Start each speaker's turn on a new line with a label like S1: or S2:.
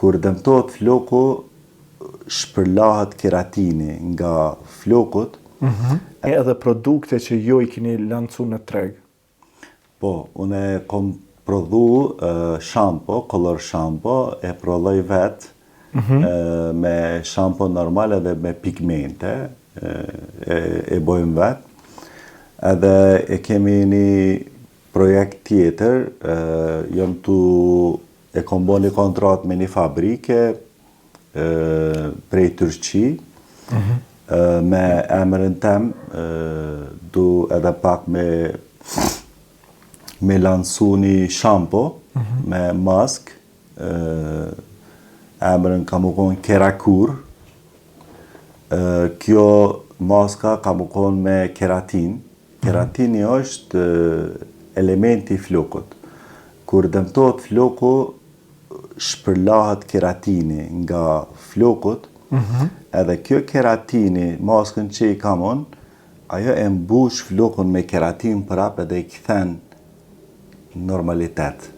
S1: Kur dëmtohet floku, shpërlahet keratini nga flokut.
S2: Mm -hmm. Edhe produkte që ju i keni lancu në treg.
S1: Po, unë kom prodhu shampo, color shampo, e prodhoj vetë, mm -hmm. me shampo normal edhe me pigmente, e, e bojmë vetë. Edhe e kemi një projekt tjetër, jam tu e kom bo një kontratë me një fabrike prej Turqi, mm -hmm. me emrin tem, du edhe pak me me lansu një shampo, mm -hmm. me mask, emrin ka me konë Kerakur, kjo maska ka me konë me keratin, Keratini është elementi i flokut. Kur dëmtohet floku, shpërlahet keratini nga flokut, mm -hmm. edhe kjo keratini, maskën që i kam unë, ajo e mbush flokun me keratin prap edhe i kthen normalitet.